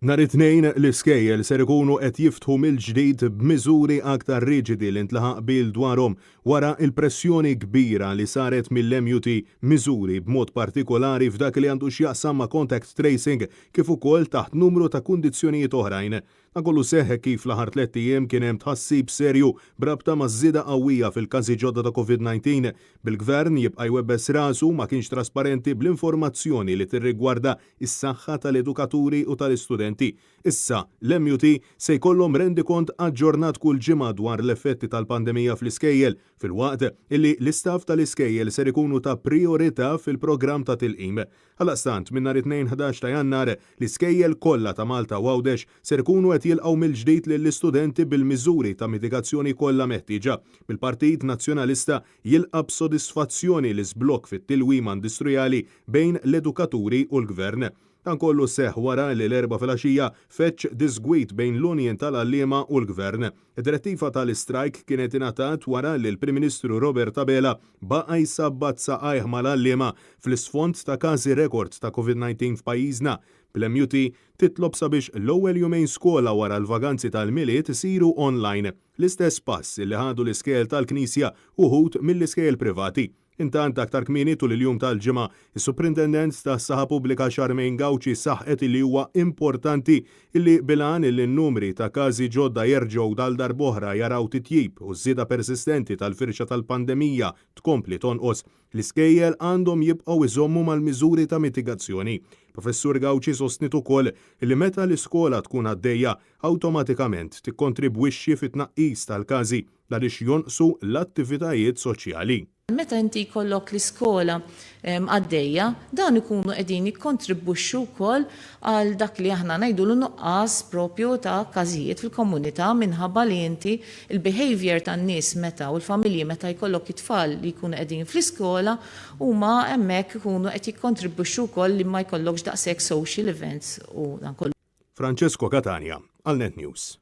Nhar it-Tnejn, l-iskejjel ser ikunu qed jiftħu mill-ġdid b'miżuri aktar riġidi li ntlaħaq qbil dwarhom wara l-pressjoni kbira li saret mill-MUT, miżuri b'mod partikolari f'dak li għandu x'jaqsam ma' contact tracing kif ukoll taħt numru ta' kundizzjonijiet oħrajn. Dan kollu seħħ hekk kif fl-aħħar tlett ijiem kien hemm tħassib serju b'rabta maż-żieda qawwija fil-każi ġodda ta' Covid-19, bil-Gvern jibqa' jwebbes rasu ma kienx trasparenti bl-informazzjoni li tirrigwarda s-saħħa tal-edukaturi u tal-istudenti. Issa, l-MUT se jkollhom rendikont aġġornat kull ġimgħa dwar l-effetti tal-pandemija fl-iskejjel, filwaqt illi l-istaff tal-iskejjel ser ikunu ta' prijorità fil-programm ta' tilqim. Għaldaqstant, minn nhar it-Tnejn 11 ta' Jannar, l-iskejjel kollha ta' Malta u Għawdex ser ikunu qed jilqgħu mill-ġdid lill-istudenti bil-miżuri ta' mitigazzjoni kollha meħtieġa, bil-Partit Nazzjonalista jilqa' b'sodisfazzjoni l-iżblokk fit-tilwima industrijali bejn l-edukaturi u l-Gvern. Dan kollu seħħ wara li l-Erbgħa filgħaxija feġġ diżgwid bejn l-union tal-għalliema u l-Gvern. Id-direttiva tal-istrajk kienet ingħatat wara li l-Prim Ministru Robert Abela baqa' jsabbat saqajh mal-għalliema fl-isfond ta' każi rekord ta' Covid-19 f'pajjiżna, bl-MUT titlob sabiex l-ewwel jumejn skola wara l-vaganzi tal-Milied isiru online, l-istess pass li ħadu l-iskejjel tal-Knisja u wħud mill-iskejjel privati. Intant, aktar kmieni tul il-jum tal-Ġimgħa, is-Suprintendent tas-Saħħa Pubblika Charmaine Gauci saħqet illi huwa importanti illi bil-għan illi n-numri ta' każi ġodda jerġgħu għal darb'oħra jaraw titjib u ż-żieda persistenti tal-firxa tal-pandemija tkompli tonqos, l-iskejjel għandhom jibqgħu jżommu mal-miżuri ta' mitigazzjoni. Professur Gauci sostniet ukoll illi meta l-iskola tkun għaddejja, awtomatikament tikkontribwixxi fit-tnaqqis tal-każi għaliex jonqsu l-attivitajiet soċjali. Meta inti jkollok l-iskola għaddejja, dawn ikunu qegħdin jikkontribwixxu wkoll għal dak li aħna ngħidulu nuqqas propju ta' każijiet fil-komunità minħabba li inti l-behaviour tan-nies meta u l-familji meta jkollok it-tfal li jkunu qegħdin fl-iskola huma hemmhekk ikunu qed jikkontribwixxu wkoll li ma jkollokx daqshekk social events u dan kollu. Francesco Catania għal Net News.